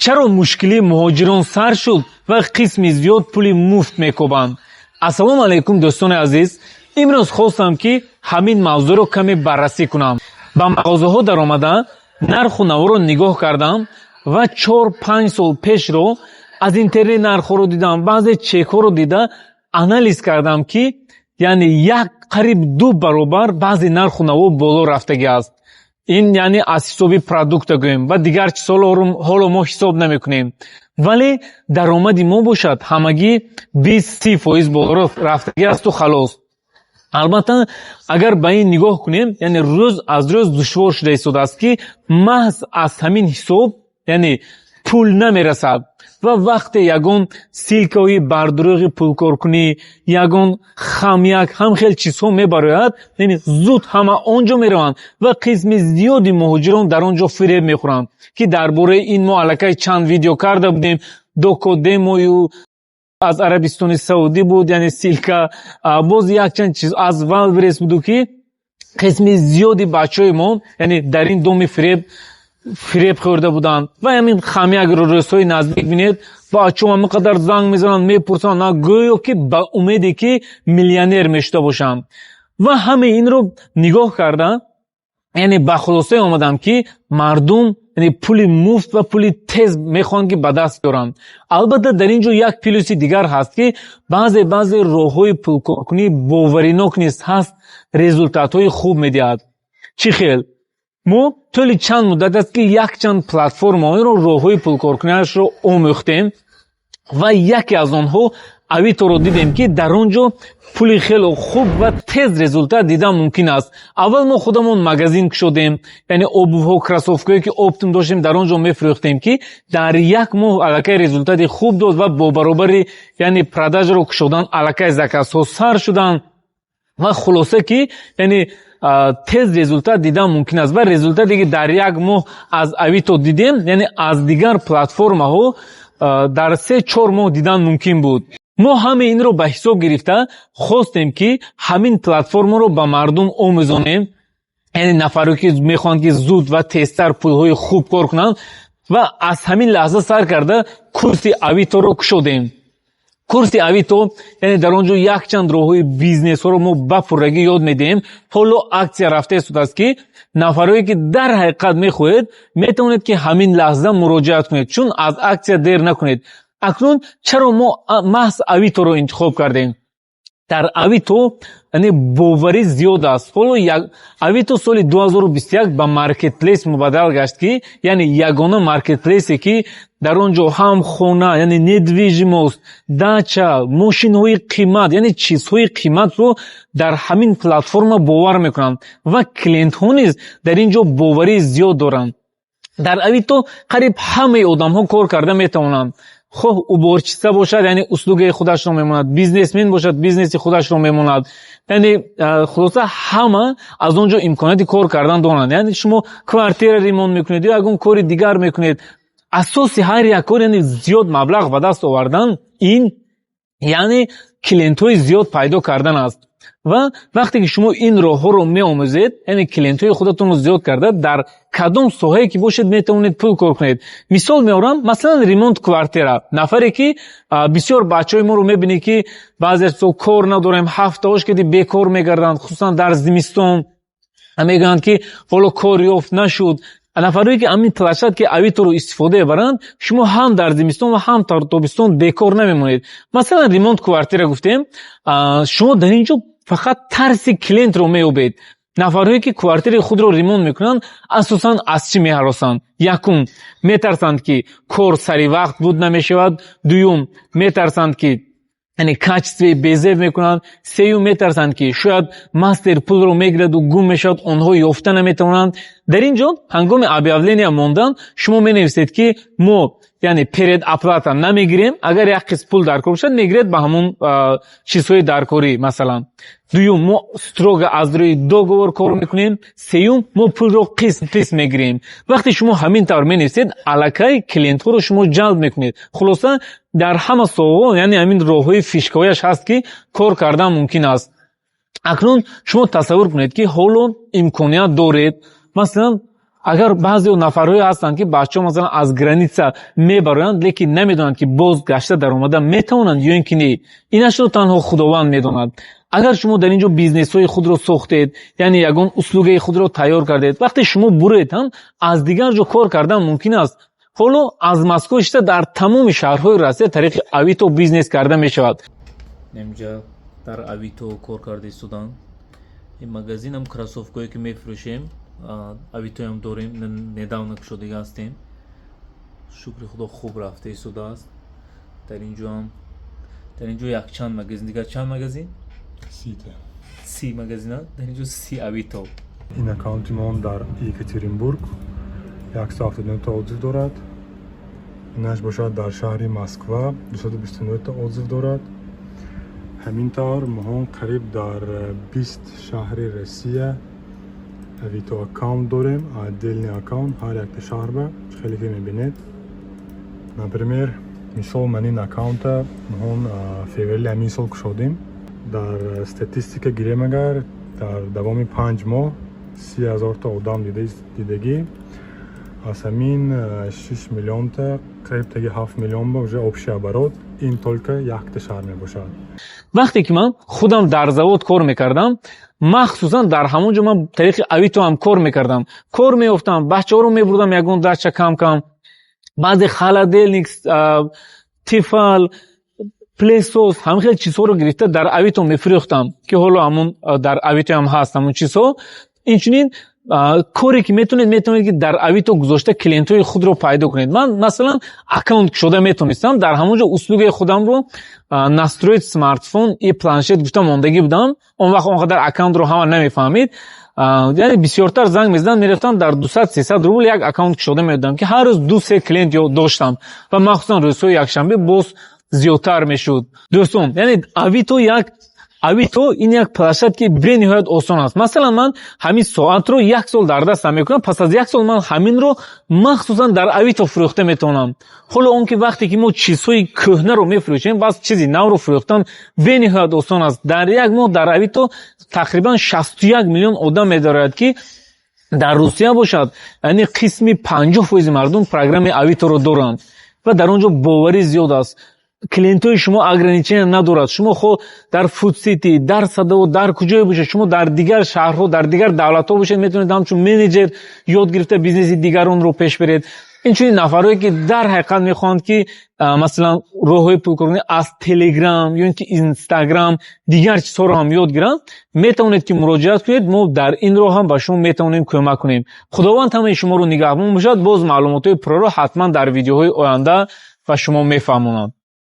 Чаро мушкилии муҳоҷирон сар шуд ва қисми зиёд пули муфт мекобанд? Ассалому алайкум, дӯстони азиз! Имрӯз хостам, ки ҳамин мавзӯъро каме баррасӣ кунам. Ба мағозаҳо даромада, нарху наворо нигоҳ кардам ва 4-5 сол пешро аз интернет нархҳоро дидам, баъзе чекҳоро дида, анализ кардам, ки яъне як қариб 2 баробар баъзе нарху наво боло рафтагӣ аст. Ин яъне аз ҳисоби продукта гӯем ва дигар чизҳоро ҳоло мо ҳисоб намекунем. Вале даромади мо бошад, ҳамагӣ 20-30% болоро рафтагӣ асту халос. Албатта, агар ба ин нигоҳ кунем, яъне рӯз аз рӯз душвор шуда истодааст, ки маҳз аз ҳамин ҳисоб яъне пул намерасад. Ва вақте ягон ссылкаҳои бардурӯғи пулкоркунӣ, ягон хомяк, ҳам хел чизҳо мебарояд, яъне зуд ҳама он ҷо мераванд ва қисми зиёди муҳоҷирон дар он ҷо фиреб мехӯранд, ки дар бораи ин мо аллакай чанд видео карда будем. Докодемою аз Арабистони Саудӣ буд, яъне ссылка, боз якчанд чиз аз Вайлдберриз буду, ки қисми зиёди бачаҳои мо яъне дар ин доми фиреб фиреб хӯрда буданд. Ва ҳамин хомякро рӯзҳои наздик бинед, бачаҳо ҳамин қадар занг мезананд, мепурсанд, на гӯё ки ба умеде ки миллионер мешуда бошанд. Ва ҳамаи инро нигоҳ карда, яъне ба хулосае омадам, ки мардум яъне пули муфт ва пули тез мехоҳанд, ки ба даст биёранд. Албатта, дар ин ҷо як плюси дигар ҳаст, ки баъзе роҳҳои пулкоркунии боваринок низ ҳаст, результатҳои хуб медиҳад. Чӣ хел? Мо тӯли чанд муддат аст, ки якчанд платформаҳоро, роҳҳои пулкоркуниашро омӯхтем ва яке аз онҳо Авиторо дидем, ки дар он ҷо пули хело хуб ва тез результат дидан мумкин аст. Аввал мо худамон магазин кушодем, яъне обувҳо, кроссовкое ки оптом доштем, дар он ҷо мефурӯхтем, ки дар як моҳ аллакай результати хуб дод ва бо баробари яъне продажаро кушодан аллакай заказҳо сар шуданд. Ва хулоса, ки яъне тез результат дидан мумкин аст ва результате, ки дар як моҳ аз Авито дидем, яъне аз дигар платформаҳо дар 3-4 моҳ дидан мумкин буд. Мо ҳамаи инро ба ҳисоб гирифта, хостем, ки ҳамин платформаро ба мардум омӯзонем, яъне нафаре, ки мехоҳанд, ки зуд ва тезтар пулҳои хуб кор кунанд. Ва аз ҳамин лаҳза сар карда курси Авиторо кушодем. Курси Авито, яъне дар он ҷо якчанд роҳҳои бизнесҳоро мо ба пуррагӣ ёд медиҳем. Ҳоло аксия рафта истодааст, ки нафарое, ки дар ҳақиқат мехоҳед, метавонед, ки ҳамин лаҳза муроҷиат кунед, чун аз аксия дер накунед. Акнун чаро мо маҳз Авиторо интихоб кардем? Дар Авито яъне боварӣ зиёд аст. Ҳоло Авито соли 2021 ба маркетплейс мубаддал гашт, ки яъне ягона маркетплейсе, ки дар он ҷо ҳам хона, яъне недвижимость, дача, мошинҳои қимат, яъне чизҳои қиматро дар ҳамин платформа бовар мекунанд ва клиентҳо низ дар ин ҷо боварии зиёд доранд. Дар Авито қариб ҳамаи одамҳо кор карда метавонанд, хоҳ уборщица бошад, яъне услугаи худашро мемонад, бизнесмен бошад, бизнеси худашро мемонад, яъне хулоса, ҳама аз он ҷо имконияти кор кардан доранд. Яъне шумо квартира ремонт мекунед ё ягон кори дигар мекунед, асоси ҳар як кор, яъне зиёд маблағ ба даст овардан, ин яъне клиентҳои зиёд пайдо кардан аст. Ва вақте ки шумо ин роҳҳоро меомӯзед, яъне клиентҳои худатонро зиёд карда, дар кадом соҳае ки бошед, метавонед пул кор кунед. Мисол меорам, масалан, ремонт квартира. Нафаре ки бисёр бачаҳои моро мебинед, ки баъзе кор надорем, ҳафтаҳош кади бекор мегарданд, хусусан дар зимистон, мегӯянд, ки ҳоло кор ёфт нашуд. Нафарое, ки ҳамин площадкаи Авиторо истифода мебаранд, шумо ҳам дар зимистон ва ҳам дар тобистон бекор намемонед. Масалан, ремонт квартира гуфтем, шумо дар ин ҷо фақат тарси клиентро меёбед. Нафарҳое, ки квартираи худро ремонт мекунанд, асосан аз чӣ меҳаросанд? Якум, метарсанд, ки кор сари вақт буд намешавад. Дуюм, метарсанд, ки яъне качествои безеб мекунанд. Сеюм, метарсанд, ки шояд мастер пулро мегираду гум мешавад, онҳо ёфта наметавонанд. Дар ин ҷо ҳангоми объявления мондан шумо менависед, ки мо яъне предоплата намегирем. Агар як қисм пул дар кор бошад, мегиред ба ҳамон чизҳои даркорӣ, масалан. Дуюм, мо строго аз рӯи договор кор мекунем. Сеюм, мо пулро қисм қисм мегирем. Вақте шумо ҳамин тавр менависед, аллакай клиентҳоро шумо ҷалб мекунед. Хулоса, дар ҳама соҳаҳо яъне ҳамин роҳҳои фишкаҳояш ҳаст, ки кор кардан мумкин аст. Акнун шумо тасаввур кунед, ки ҳоло имконият доред, масалан. Агар баъзе нафарҳое ҳастанд, ки бачаҳо, масалан, аз граница мебароянд, лекин намедонанд, ки боз гашта даромада метавонанд ё ин ки не. Инашро танҳо Худованд медонад. Агар шумо дар ин ҷо бизнесҳои худро сохтед, яъне ягон услугаи худро тайёр кардед, вақте шумо буроед ҳам, аз дигар ҷо кор кардан мумкин аст. Ҳоло аз Москва шита дар тамоми шаҳрҳои Россия тариқи Авито бизнес карда мешавад. Инҷа дар Авито кор карда истоданд. Ин магазинам, кроссовкое ки мефурӯшем, Авитоям дорем, недавно кушодига ҳастем. Шукри Худо, хуб рафта истодааст. Дар инҷоам, дар инҷо якчанд магазин, дигар чанд магазин? 30-та. 30 магазина, дар инҷо 30 Авито. Ин аккаунти мо дар Екатеринбург 179 та отзыв дорад. Инаш бошад, дар шаҳри Москва 229 та отзыв дорад. Ҳамин тавр моҳон қариб дар 20 шаҳри Россия Авито аккаунт дорем, отдельный аккаунт ҳар якта шаҳрба. Хеле ки мебинед, например, мисол, ман ин аккаунта моҳон феврали ҳамин сол кушодем. Дар статистика гирем агар, дар давоми 5 моҳ 30 000-та одам дидагӣ, аз ҳамин 6 миллионта, қариб таги 7 миллион ба уже общий оборот, ин только якта шаҳр мебошад. Вақте ки ман худам дар завод кор мекардам, махсусан дар ҳамон ҷо ман тариқи Авито ҳам кор мекардам, кор меёфтам, бачаҳоро мебурдам ягон дача, кам кам баъзе холодильник, Тефал, пылесос, ҳамин хел чизҳоро гирифта дар Авито мефурӯхтам, ки ҳоло ҳамун дар Авитоам ҳаст ҳамун чизҳо. Инчунин коре ки метавонед, ки дар Авито гузошта клиентҳои худро пайдо кунед. Ман, масалан, аккаунт кушода метавонистам, дар ҳамон ҷо услугаи худамро настроить смартфон и планшет гуфта мондагӣ будам. Он вақт он қадар аккаунтро ҳама намефаҳмид, яъне бисёртар занг мезаданд, мерафтам, дар 200-300 рубл як аккаунт кушода медодам, ки ҳар рӯз ду се клиент доштам ва махсусан рӯзҳои якшанбе боз зиёдтар мешуд. Дӯстон, яъне Авито ин як площадкаи бениҳоят осон аст. Масалан, ман ҳамин соатро як сол дар дастам мекунам, пас аз як сол ман ҳаминро махсусан дар Авито фурӯхта метавонам. Ҳоло он ки вақте ки мо чизҳои кӯҳнаро мефурӯшем, бас чизи навро фурӯхтан бениҳоят осон аст. Дар як моҳ дар Авито тақрибан 61 миллион одам медорад, ки дар Русия бошад, яъне қисми 50 фоизи мардум программаи Авиторо доранд ва дар он ҷо боварӣ зиёд аст. Клиентҳои шумо ограничения надорад. Шумо хоҳ дар Фудсити, дар Садовод, дар куҷое бошед, шумо дар дигар шаҳрҳо, дар дигар давлатҳо бошед, метавонед ҳамчун менеҷер ёд гирифта бизнеси дигаронро пеш беред. Инчунин нафарҳое, ки дар ҳақиқат мехоҳанд, ки масалан, роҳҳои пулкоркунӣ аз Телеграм ё ин ки Инстаграм, дигар чизҳоро ҳам ёд гиранд, метавонед, ки муроҷиат кунед. Мо дар ин роҳ ҳам ба шумо метавонем кӯмак кунем. Худованд ҳамаи шуморо нигаҳбон бошад. Боз маълумотҳои пурраро ҳатман дар видеоҳои оянда ба шумо мефаҳмонам.